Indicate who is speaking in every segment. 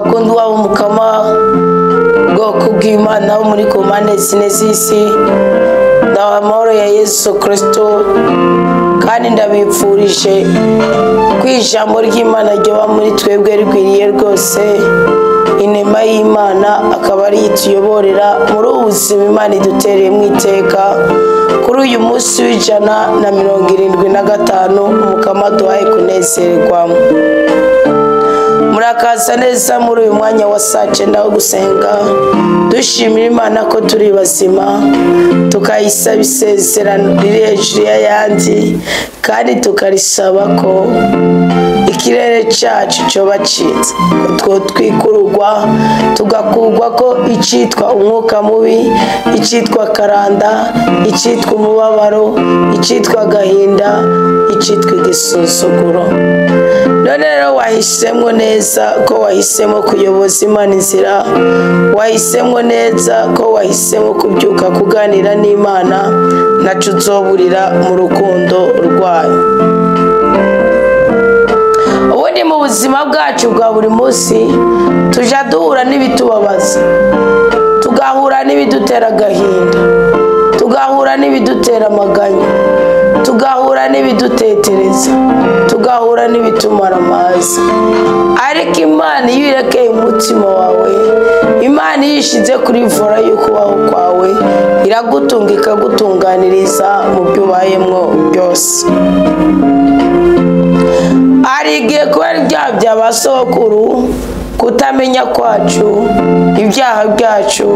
Speaker 1: Bakundwa b'Umukama, bwoko bw'Imana bo muri ku mpande zine z'isi, ndabaha amahoro ya Yesu Kristo, kandi ndabipfurije ko ijambo ry'Imana ryoba muri twebwe rigwiriye rwose. Inema y'Imana akaba ari ituyoborera muri ubu buzima Imana idutereye mu iteka. Kuri uyu munsi w'175 Umukama duhaye kunezerwa. Murakaza neza muri uyu mwanya wa saa 9 wo gusenga, dushimira Imana ko turi bazima, tukayisaba isezerano riri hejuru y'ayandi, kandi tukarisaba ko ikirere cyacu cyoba cyiza, ko twikururwa tugakurwa ko icyitwa umwuka mubi, icyitwa karanda, icyitwa umubabaro, icyitwa agahinda, icyitwa igisuzuguro. None rero wahisemo neza ko wahisemo kuyoboza Imana inzira, wahisemo neza ko wahisemo kubyuka kuganira n'Imana, ntaco uzoburira mu rukundo rwayo. Ubundi mu buzima bwacu bwa buri munsi tuja duhura n'ibitubabaza, tugahura n'ibidutera agahinda, tugahura n'ibidutera amaganya, tugahura n'ibidutetereza, tugahura n'ibitumara amazi. Ariko Imana iyo irekeye umutima wawe, Imana iyo ishize kuri vora y'ukubaho kwawe, iragutunga ikagutunganiriza mu byo ubayemwo byose. Hari igihe kubera ibyaha bya ba sokuru, kutamenya kwacu, ibyaha byacu,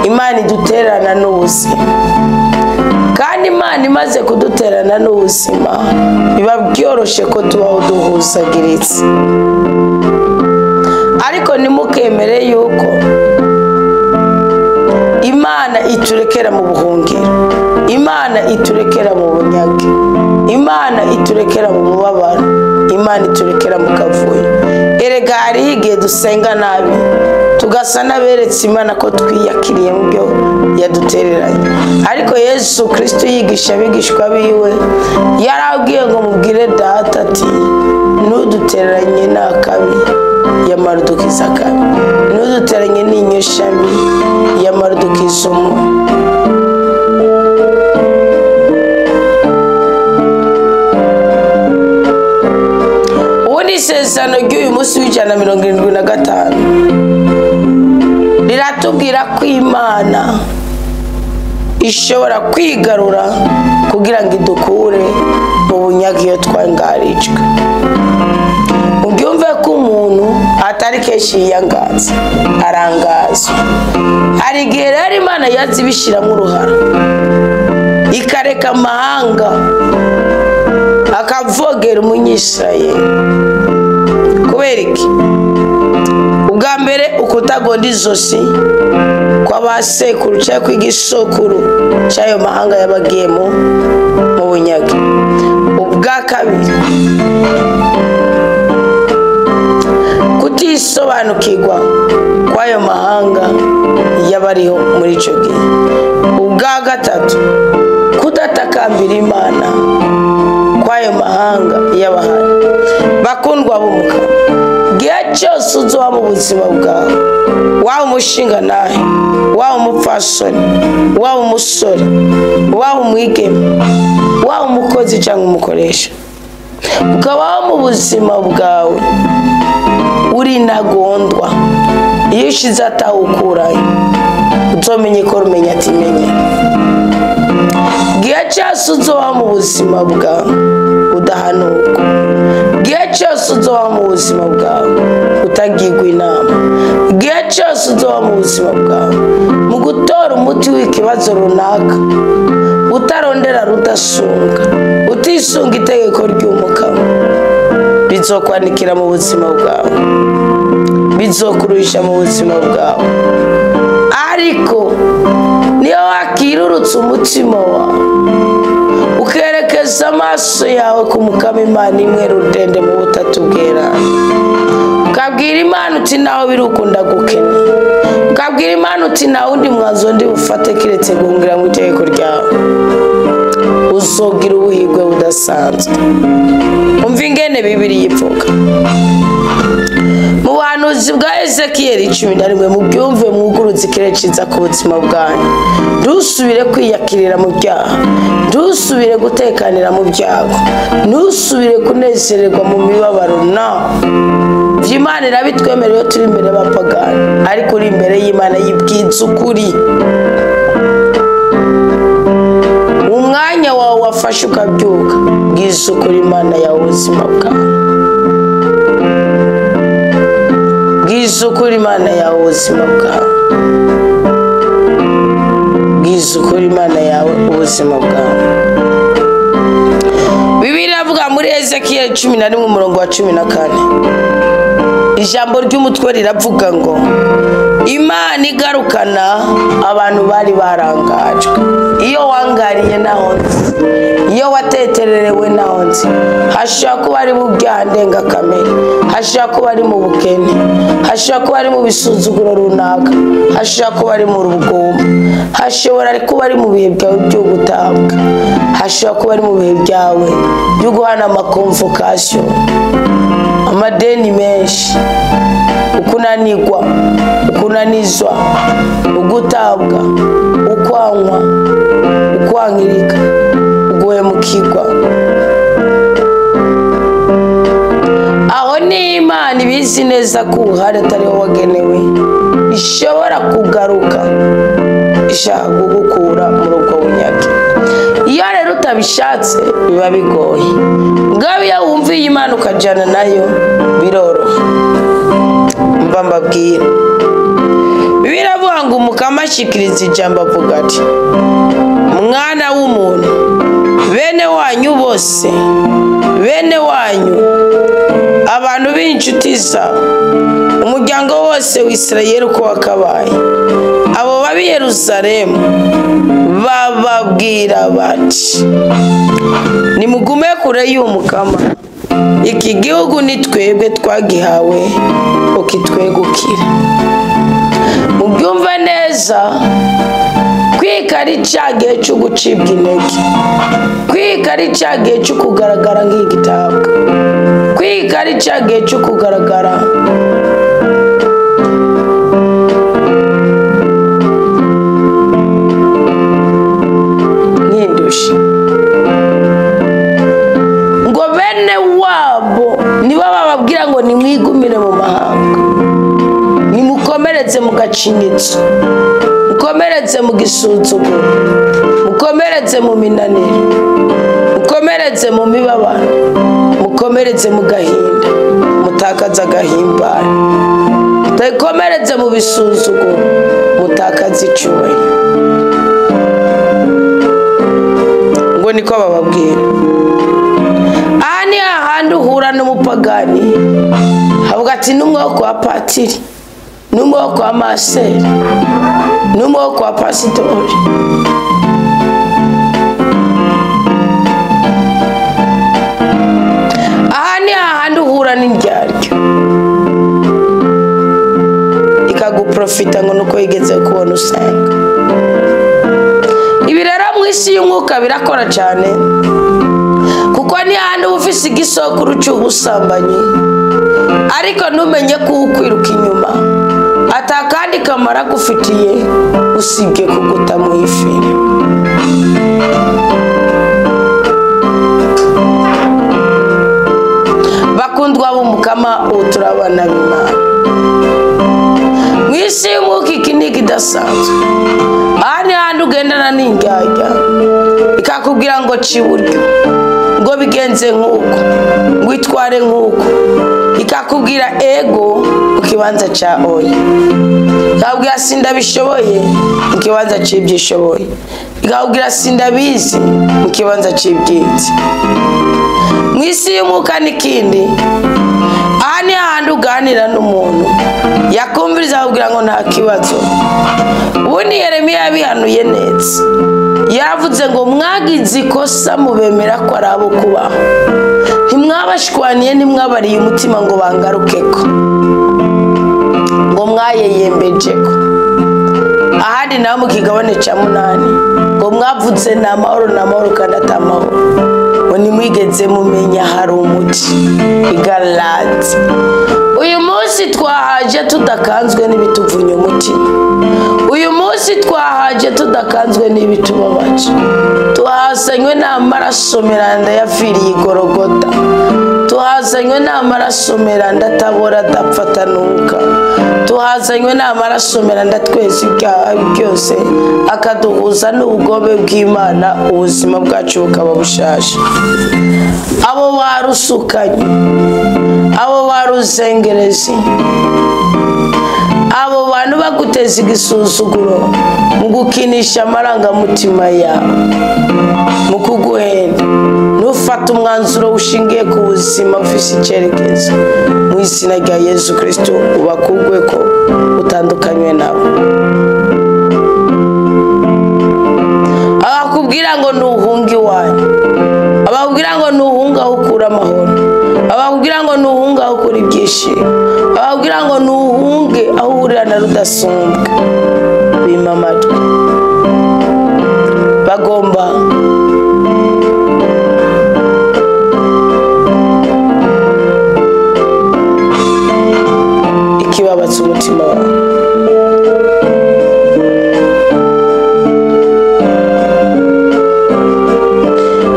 Speaker 1: Imana idutererana n'ubuzima. Kandi Imana imaze kudutererana n'ubuzima, biba byoroshe ko tubaho duhuzagiritse. Ariko ntimukemere yuko Imana iturekera mu buhungiro, Imana iturekera mu bunyage, Imana iturekera mu mubabaro, Imana iturekera mu kavuyo. Erega hariho igihe dusenga nabi, tugasa n'aberetse Imana ko twiyakiriye mu byo yadutereranye. Ariko Yesu Kristo yigisha abigishwa biwe, yarabwiye ngo mubwire Data ati ntudutereranye n'akabi, yamara udukiza akabi, ntudutereranye n'inyosha mbi, yamara udukiza umubi. Ubundi isezerano ry'uyu munsi w'175 riratubwira ko Imana ishobora kwigarura kugira ngo idukure mu bunyage iyo twangarijwe. Ubyumve ko umuntu atari kenshi yiyangaza, arangazwa. Hari igihe rero Imana yaza ibishyiramo uruhara, ikareka amahanga akavogera umunyisirayeli. Kubera iki? Ubwa mbere ukutagonda izosi kw'abasekuru cyangwa kw'igisokuru cy'ayo mahanga yabagiyemo mu bunyage. Ubwa kabiri, kutisobanukirwa kw'ayo mahanga yabariho muri icyo gihe. Ubwa gatatu, kudatakambira Imana kw'ayo mahanga y'abahari. Bakundwa b'Umukama, igihe cyose uzoba mu buzima bwawe, waba umushinga nahe, waba umupfasoni, waba umusore, waba umwigeme, waba umukozi cyangwa umukoresha, ukabaho mu buzima bwawe uri intagondwa, iyo ushize atawukurayo, uzomenye ko rumenya atimenye. Igihe cyose uzoba mu buzima bwawe udahanurwa, igihe cyose uzoba mu buzima bwawe utagirwa inama, igihe cyose uzoba mu buzima bwawe mu gutora umuti w'ikibazo runaka utarondera rudasunga, utisunga itegeko ry'Umukama, bizokwanikira mu buzima bwawe, bizokuruhisha mu buzima bwawe. Ariko niyo wakirurutse umutima wawe ukerekeza amaso yawe ku Mukama Imana imwe rudende mu butatu bwera, ukabwira Imana uti naho birukunda gukeneye, ukabwira Imana uti nta wundi mwanzuro ndi bufate kiretse guhungira mu itegeko ryawe, uzogira ubuhigwe budasanzwe. Umva ingene Bibiliya ivuga mu buhanuzi bwa Ezekiyeli 11 mubyumve mwuguruze ikirere ciza ku buzima bwanyu. Ntusubire kwiyakirira mu byaha, ntusubire gutekanira mu byago, ntusubire kunezererwa mu mibabaro. No, Imana irabitwemerera iyo turi imbere y'abapagani, ariko uri imbere y'Imana yibwiza ukuri. Umwanya wawe wafashe ukabyuka, bwiza ukuri Imana yawe ubuzima bwawe. Bwiza ukuri Imana yawe ubuzima bwawe. Bwiza ukuri Imana yawe ubuzima bwawe. Bibiliya iravuga muri Ezekiyeli 11 umurongo wa 14. Ijambo ry'umutwe riravuga ngo Imana igarukana abantu bari barangajwe. Iyo wangariye naho nzi, iyo watetererewe naho nzi, hashobora kuba ari mu byaha ndengakamere, hashobora kuba ari mu bukene, hashobora kuba ari mu bisuzuguro runaka, hashobora kuba ari mu rugombo, hashobora kuba ari mu bihe byawe byo gutabwa, hashobora kuba ari mu bihe byawe byo guhana amakonvokasiyo, amadeni menshi, ukunanirwa, ukunanizwa, ugutabwa, ukwankwa, ukwankirika, uguhemukirwa. Aho ni Imana ibizi neza ko uruhare atari wowe wagenewe, ishobora kugaruka ishaka kugukura muri ubwo bunyage. Iyo rero utabishatse biba bigoye. Ngabe iyo wumviye Imana ukajyana nayo biroroha. Mva mbabwira, biravuga ngo Umukama ashikiriza ijambo avuga ati: mwana w'umuntu, bene wanyu bose, bene wanyu, abantu b'inshuti zawe, umuryango wose w'Isirayeli uko wakabaye, abo b'ab'i Yerusalemu bababwira bati: nimugume kure y'Umukama, iki gihugu ni twebwe twagihawe ukitwegukira. Mubyumve neza, kwika ari cya gihe cyo gucibwa intege, kwika ari cya gihe cyo kugaragara nk'igitabwa, kwika ari cya gihe cyo kugaragara nk'indushi. Ngo bene wabo nibo bababwira ngo nimwigumire mu mahanga, nimukomeretse mu gacinyitso, mukomeretse mu gisuzuguro, mukomeretse mu minaniro, mukomeretse mu mibabaro, mukomeretse mu gahinda, mutakaza agahimbare, mukomeretse mu bisuzuguro, mutakaza icyubahiro. Ngo niko bababwira. Aha ni hahandi uhura n'umupagani avuga ati n'umwe wo kwa patiri, n'umwe wo kwa maseri, n'umwe wo kwa pasitori. Aha ni hahandi uhura n'indyaryo ikaguprofita ngo nuko yigeze kubona usenga. Ibi rero mu isi y'umwuka birakora cyane, kuko ni hahandi uba ufise igisokuru cy'ubusambanyi, ariko ntumenye ko ukwiruka inyuma atakandi kamara agufitiye usibye kuguta mu ifiri. Bakundwa b'Umukama, ubu turi abana b'Imana. Mu isi y'umwuka iki ni ikidasanzwe. Aha ni hahandi ugendana n'indyarya ikakubwira ngo ca iburyo, ngo bigenze nk'uko, ngo itware nk'uko, ikakubwira ego mu kibanza cya oya, ikakubwira sindabishoboye mu kibanza cy'ibyishoboye, ikakubwira sindabizi mu kibanza cy'ibyizi. Mu isi y'umwuka n'ikindi, aha ni hahandi uganira n'umuntu yakumviriza akakubwira ngo nta kibazo. Ubundi Yeremiya yabihanuye neza, yaravuze ngo mwagize ikosa mubemera ko ari abo kubaho, ntimwabashwaniye, ntimwabariye umutima ngo bangarukeko, ngo mwayeyembejeko. Ahandi naho mu kigabane cya 8 ngo mwavutse ni amahoro ni amahoro kandi atamahoro, ngo ntimwigeze mumenya hari umuti. Igalati. Uyu munsi twahaje Twahaje tudakanzwe n'ibituvunya umutima. Uyu munsi twahaje tudakanzwe n'ibitubabaje. Tuhazanywe n'amaraso meranda yaviriye igorogota. Tuhazanywe n'amaraso meranda atabora adapfa atanuka. Tuhazanywe n'amaraso meranda twese ibyaha byose akaduhuza n'ubugome bw'Imana, ubuzima bwacu bukaba bushasha. Abo barusukanye, abo baruzengerezi, abo bantu baguteza igisuzuguro mu gukinisha amarangamutima yawe, mu kuguhenda, nufata umwanzuro ushingiye ku buzima ufise icyerekezo, mu izina rya Yesu Kristo ubakugwe ko utandukanywe nabo. Abakubwira ngo nuhunge iwanyu, abakubwira ngo nuhunge aho ukura amahoro, abakubwira ngo nuhunge aho ukura ibyishimo, abakubwira ngo nuhunge aho uhurira na rudasumbwa, bima amatwi. Bagomba ikibabatsa umutima wawe.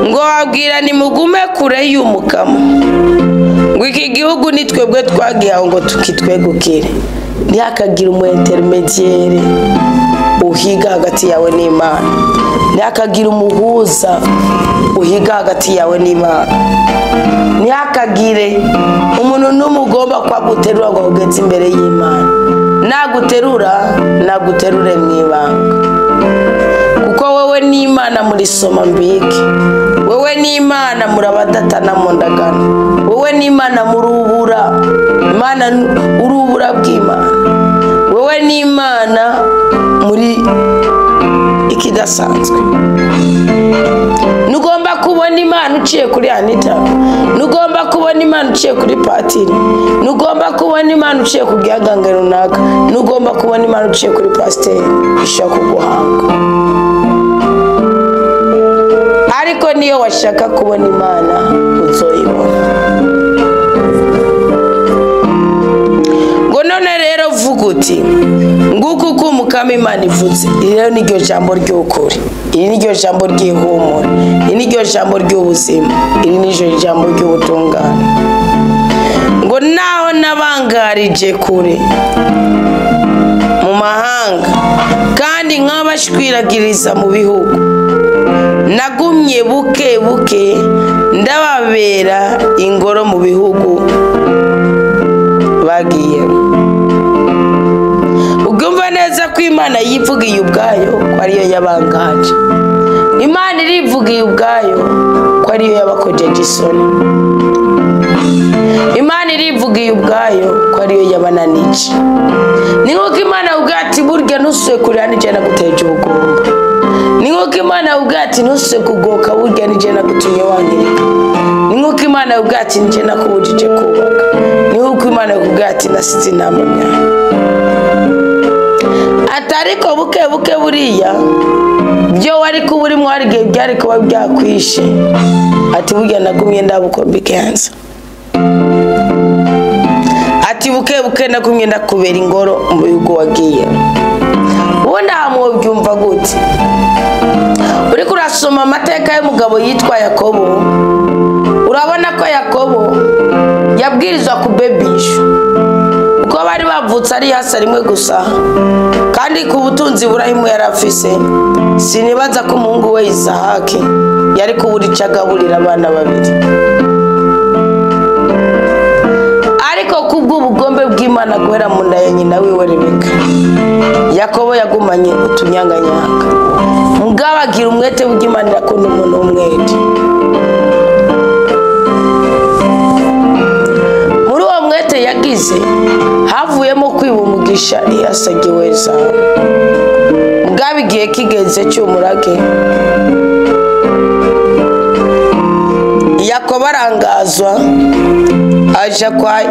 Speaker 1: Ngo babwira nimugume kure y'umukamo, ngo iki gihugu ni twebwe twagihawe ngo tukitwegukire. Ntihakagire umu intermediaire uhiga hagati yawe n'Imana. Ntihakagire umuhuza uhiga hagati yawe n'Imana. Ntihakagire umuntu n'umugomba kwaguterura ngo ageze imbere y'Imana. Naguterura, naguterure mu ibanga. Kuko wewe n'Imana muri soma mbike. Wewe n'Imana murabadatana mu ndagano. Wewe n'Imana murubura. Imana urubura bw'Imana. Wewe n'Imana muri ikidasanzwe. Nugomba kubona Imana uciye kuri Anita. Nugomba kubona Imana uciye kuri Patiri. Nugomba kubona Imana uciye ku gihangange runaka. Nugomba kubona Imana uciye kuri pasiteri ishaka kuguhanga. Ariko niyo washaka kubona Imana uzoyibona. Ngo none rero vuga uti nguko uko Umukama Imana ivuze. Iri rero niryo jambo ry'ukuri, iri niryo jambo ry'ihumure, iri niryo jambo ry'ubuzima, iri niryo jambo ry'ubutungane. Ngo naho nabangarije kure mu mahanga kandi nk'abashwiragiriza mu bihugu, nagumye buke buke ndababera ingoro mu bihugu bagiye. Ubyumva neza ko Imana yivugiye ubwayo ko ariyo yabangaje. Imana irivugiye ubwayo ko ariyo yabakojeje isoni. Imana irivugiye ubwayo ko ariyo yabananije. Ni nkuko Imana ubwayo ati burya ntusuye kurira nije naguteje ubugumba. Ni nkuko Imana ubwayo ati ntusuye kugoka burya nije nagutumye wangirika. Ni nkuko Imana ubwayo ati nije nakubujije kubaka. Ni nkuko Imana ubwayo ati nasize intama myayo. Atariko buke buke buriya byo wari kuba urimo hari igihe byari kuba byakwishe. Ati burya nagumye ndabuko mbigenza. Ati buke buke nagumye ndakubera ingoro mu bihugu wagiye. Ubundi aha mwobyumva gute? Uriko urasoma amateka y'umugabo yitwa Yakobo, urabona ko Yakobo yabwirizwa kubebisha. Uko bari bavutse ari hasi rimwe gusa, kandi ku butunzi Iburahimu yarafise, sinibaza ko umuhungu we Isahaki yari kubura icyo agaburira abana babiri. Ariko kubw'ubugombe bw'Imana guhera mu nda ya nyina wiwe Rebeka, Yakobo yagumanye utunyanganyanga. Mugabo agira umwete w'Imana irakunda umuntu w'umwete. Muri uwo mwete yagize havuyemo kwiba umugisha iyasagiwe Esawu. Mugabo igihe kigeze cy'umurage, Yakobo arangazwa aja kwa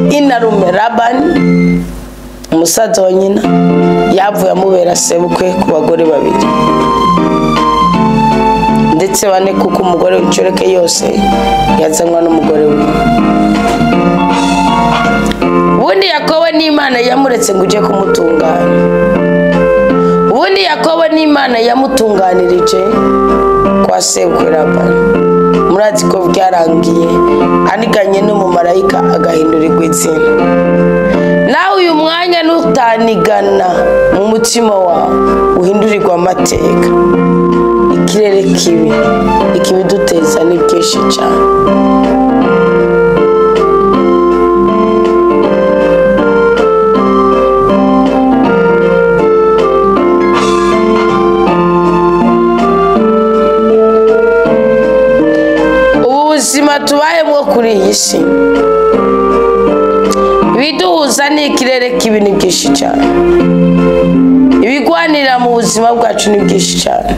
Speaker 1: inarume Labani, umusaza wa nyina, yavuye amubera sebukwe ku bagore babiri ndetse bane, kuko umugore w'inshoreke yose yazanwa n'umugore we. Ubundi Yakobo n'Imana yamuretse ngo uje kumutunganya. Ubundi Yakobo n'Imana yamutunganirije kwa sebukwe Labani. Murazi ko byarangiye aniganye n'umumarayika agahindurirwa izina. Nawe uyu mwanya nutanigana mu mutima wawe uhindurirwa amateka. Ikirere kibi ikibiduteza ni byinshi cyane. Ubuzima tubayemo kuri iyi si, ibiduhuza n'ikirere kibi ni byinshi cyane. Ibigwanira mu buzima bwacu ni byinshi cyane.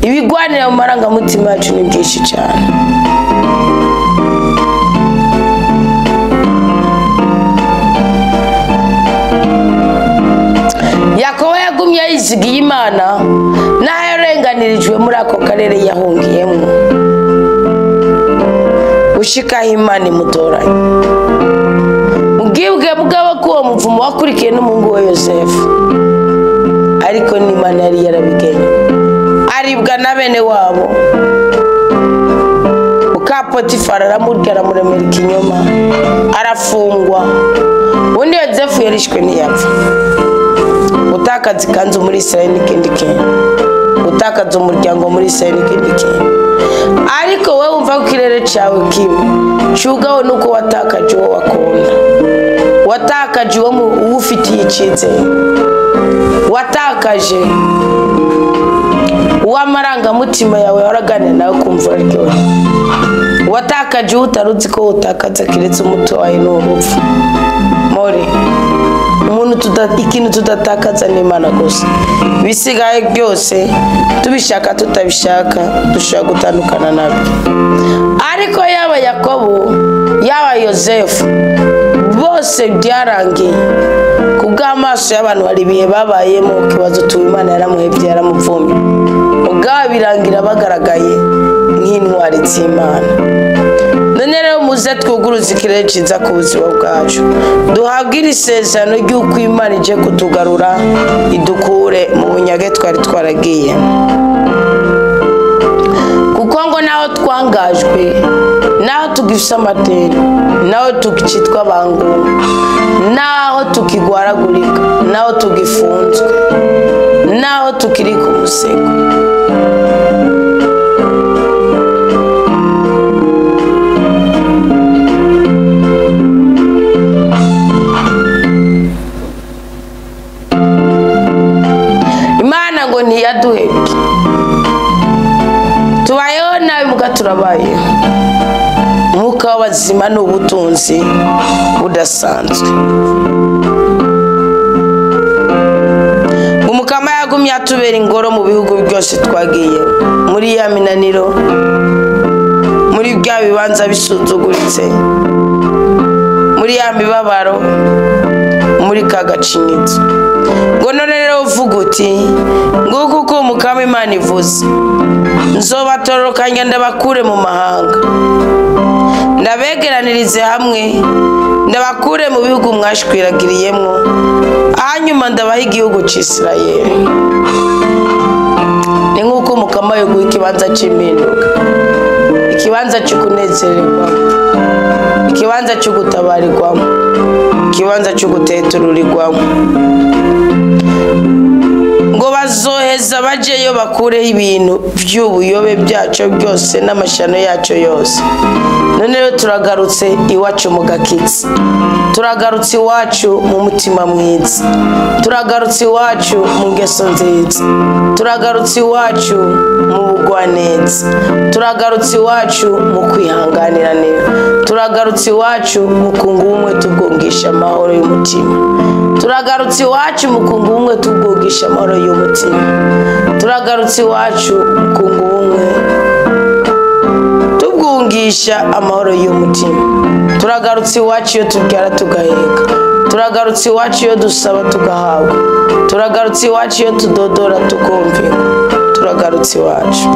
Speaker 1: Ibigwanira mu marangamutima yacu ni byinshi cyane. Yakobo yagumye yizigiye Imana n'aho yarenganirijwe muri ako karere yahungiyemo, gushikaho Imana imutoranya. Ubwibwe bwabo ko uwo muvumo wakurikiye n'umuhungu we Yosefu, ariko n'Imana yari yarabigennye. Aribwa na bene wabo. Muka Potifari aramurya, aramuremera ikinyoma, arafungwa. Ubundi Yosefu yarishwe ntiyapfa. Gutakaza ikanzu muri Israeli n'ikindi kintu, gutakaza umuryango muri Israeli n'ikindi kintu. Ariko wowe wumva ko ikirere cyawe kibi cyugawe nuko watakaje uwo wakunda, watakaje uwo ufitiye icyizere, watakaje uw'amarangamutima yawe waraganira nawe kumva uraryohewe, watakaje uwo utari uzi ko utakaza keretse umuto wawe n'urupfu. More umuntu ikintu tudatakaza ni Imana gusa. Ibisigaye byose tubishaka tutabishaka dushobora gutandukana nabyo. Ariko yaba Yakobo yaba Yosefu bose byarangiye kubw'amaso y'abantu. Hari ibihe babayemo kibazo tuba Imana yaramuhebye yaramuvumye, ubwabo birangira bagaragaye nk'intwari z'Imana. None rero muze twuguruze ikirere cyiza ku buzima bwacu, duhabwe iri sezerano ry'uko Imana ije kutugarura idukure mu bunyage twari twaragiye. Kuko ngo naho twangajwe, naho tugifise amateka, naho tukitwa abangungu, naho tukigwaragurika, naho tugifunzwe, naho tukiri ku musego. Imana ngo ntiyaduhebye. Tubayeho nabi muga turabayeho. Umwuka w'abazima ni ubutunzi budasanzwe. Umukama yagumye atubera ingoro mu bihugu byose twagiye, muri ya minaniro, muri bya bibanza bisuzuguritse, muri ya mibabaro, muri ka gacinyitso. Ngo none rero uvuga uti nguko uko Umukama Imana ivuze, nzobatororokanya ndabakure mu mahanga, ndabegeranirize hamwe, ndabakure mu bihugu mwashwiragiriyemwo, hanyuma ndabaha igihugu c'Isirayeli. Ni nk'uko Umukama yoguha ikibanza c'impinduka, ikibanza c'ukunezererwamo, ikibanza c'ugutabarirwamo, ikibanza c'ugutetururirwamo. Ngo bazoheza bajeyo bakureho ibintu by'ubuyobe byaco byose n'amashano yaco yose. None rero turagarutse iwacu mu gakitsi, turagarutse iwacu mu mutima mwiza, turagarutse iwacu mu ngeso nziza, turagarutse iwacu mu bugwaneza, turagarutse iwacu mu kwihanganiranira, turagarutse iwacu mu kunga ubumwe tubwungisha amahoro y'umutima, turagarutse iwacu mu kunga ubumwe tubwungisha amahoro y'umutima, turagarutse iwacu mu kunga ubumwe tubwungisha amahoro y'umutima, turagarutse iwacu iyo tubyara tugaheka, turagarutse iwacu iyo dusaba tugahabwa, turagarutse iwacu iyo tudodora tukumvirwa, turagarutse iwacu.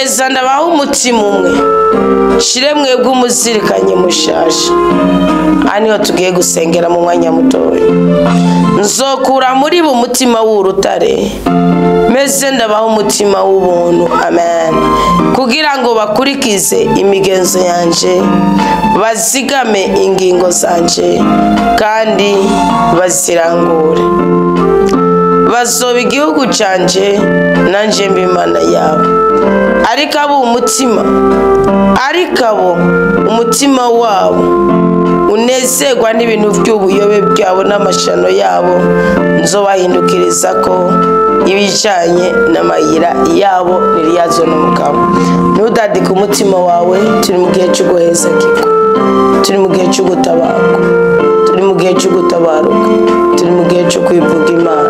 Speaker 1: Nzoheza ndabaha umutima umwe, shire mwebwe umuzirikanye mushasha. Aha niho tugiye gusengera mu mwanya mutoya. Nzokura muri bo umutima w'urutare, meze ndabaha umutima w'ubuntu. Amen. Kugira ngo bakurikize imigenzo yanje, bazigame ingingo zanje, kandi bazirangure. Bazoba igihugu canje, nanje mbe Imana yabo. Ariko abo umutima wabo unezerwa n'ibintu by'ubuyobe byabo n'amashano yabo, nzobahindukiriza ko ibijanye n'amayira yabo niriyazo n'umugabo. Ntudadike umutima wawe, turi mu gihe cy'uguhezagirwa, turi mu gihe cy'ugutabarwa, turi mu gihe cy'ugutabaruka, turi mu gihe cyo kwivuga Imana,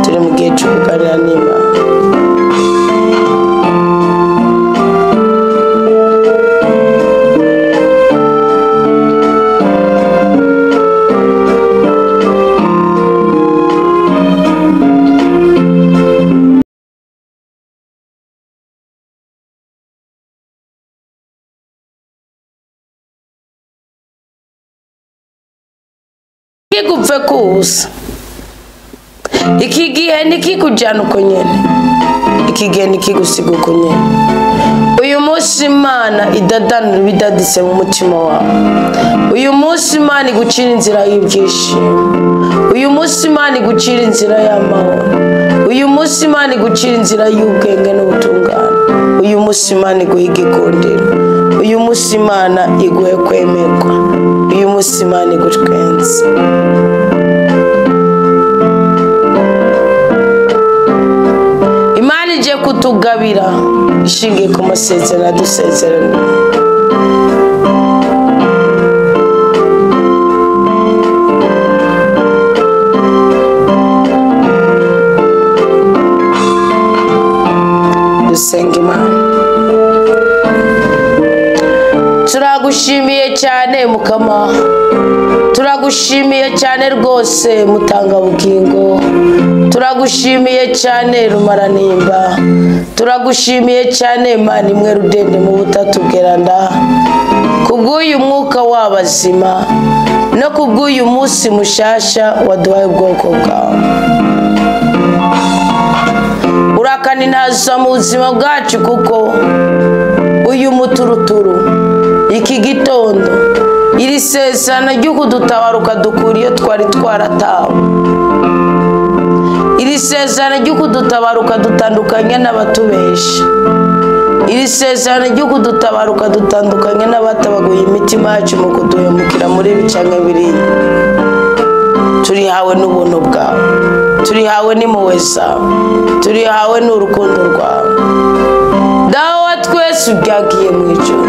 Speaker 1: turi mu gihe cyo kuganira n'Imana. Kigupfe kusa iki gihe nikikujyana uko nyene, iki gihe nikigusiga uko nyene. Uyu munsi Imana idadanura ibidaditse mu mutima wawe. Uyu munsi Imana igucira inzira y'ibyishimo. Uyu munsi Imana igucira inzira y'amahoro. Uyu munsi Imana igucira inzira y'ubwenge n'ubutungane. Uyu munsi Imana iguha igikundiro. Uyu munsi Imana iguhe kwemerwa. Uyu munsi Imana igutwenze. Imana ije kutugabira ishingiye ku masezerano adusezerano. Dusenga Imana. Turagushimiye cyane Mukama, turagushimiye cyane rwose Mutangabugingo, turagushimiye cyane Rumaranimba, turagushimiye cyane Imana imwe rudende mu butatu bweranda, kubw'uyu mwuka w'abazima no kubw'uyu munsi mushasha waduhaye ubwoko bwawe. Urakaninaza mu buzima bwacu, kuko uyu muturuturu, iki gitondo, iri sezerano ryo kudutabaruka dukura iyo twari twaratawe, iri sezerano ryo kudutabaruka dutandukanye n'abatubesha, iri sezerano ryo kudutabaruka dutandukanye n'abatabaguye imitima yacu mu kuduhemukira muri bicanke biriya. Turihawe n'ubuntu bwawe, turihawe n'impuhwe zawe, turihawe n'urukundo rwawe. Dawe wa twese ubyagiye mu ijuru,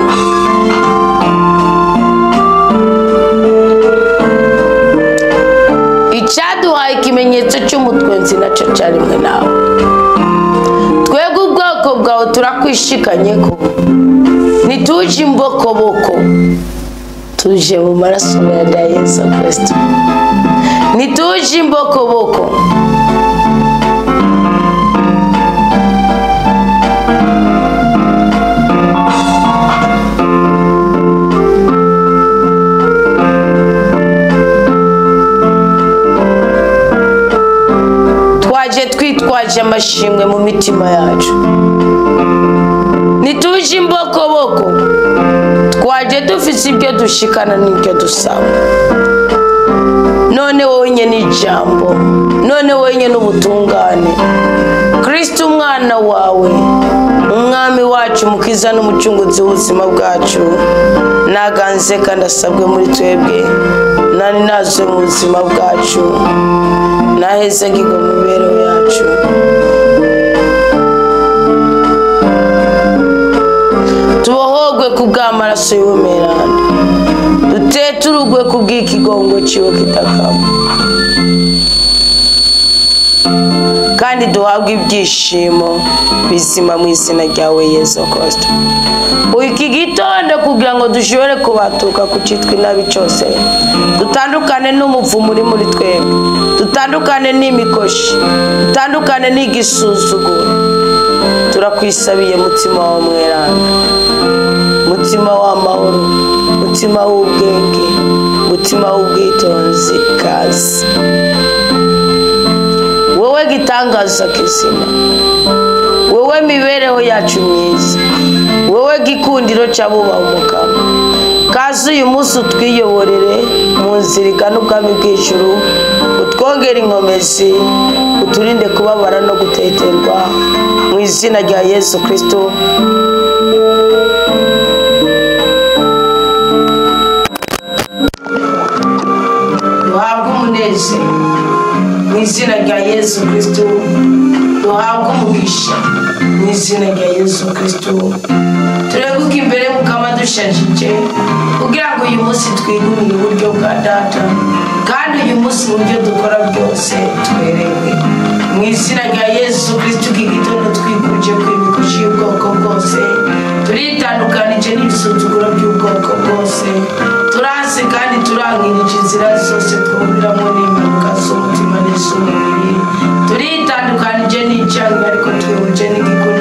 Speaker 1: icyaduhaye ikimenyetso cy'umutwenzi nacyo cyarimwe nawe. Twebwe ubwoko bwawe turakwishikanye ko ntituje imbokoboko, tuje mu maraso ya Yesu Kristo. Ntituje imbokoboko. Twaje twitwaje amashimwe mu mitima yacu. Ntituje imbokoboko, twaje dufise ibyo dushikana n'ibyo dusaba. None wowe nyene ijambo, none wowe nyene ubutungane, Kristo umwana wawe, umwami wacu, umukiza n'umucunguzi w'ubuzima bwacu, naganze kandi asabwe muri twebwe, nani nazwe mu buzima bwacu, nahezagirwe mu mibereho yacu. Tubohogwe kubw'amaraso y'ubumerane, duteturugwe kubw'ikigongo ciwe kitakama, kandi duhabwe ibyishimo bizima mu izina ryawe Yesu Kristo. Iki gitondo kugira ngo dushobore kubatuka ku cyitwa inabi cyose, dutandukane n'umuvumo uri muri twebwe, dutandukane n'imikoshi, dutandukane n'igisuzuguro. Turakwisabiye mutima wa mweranda, mutima w'amahoro, mutima w'ubwenge, mutima w'ubwitonzi, kazi wowe gitangaza kizima, wowe mibereho yacu myiza, wowe gikundiro cy'abubaha Umukama. Kazi uyu munsi utwiyoborere mu nzira igana ubwami bw'ijuru, utwongere inkomezi, uturinde kubabara no guteterwa, mu izina rya Yesu Kristo. Duhabwe umunezero mu izina rya Yesu Kristo, duhabwe umugisha mu izina rya Yesu Kristo. Tureguke imbere Mukama dushajije, kugira ngo uyu munsi twigumire uburyo bwa Data, kandi uyu munsi mu byo dukora byose twerewe mu izina rya Yesu Kristo. Iki gitondo twikuje ku imikoshi y'ubwoko bwose, turitandukanije n'ibisuzuguro by'ubwoko bwose, turanse kandi turangirije inzira zose twumviramo n'impanuka z'umutima n'iz'umubiri, turitandukanije n'icyaha ariko twihuje n'igikundiro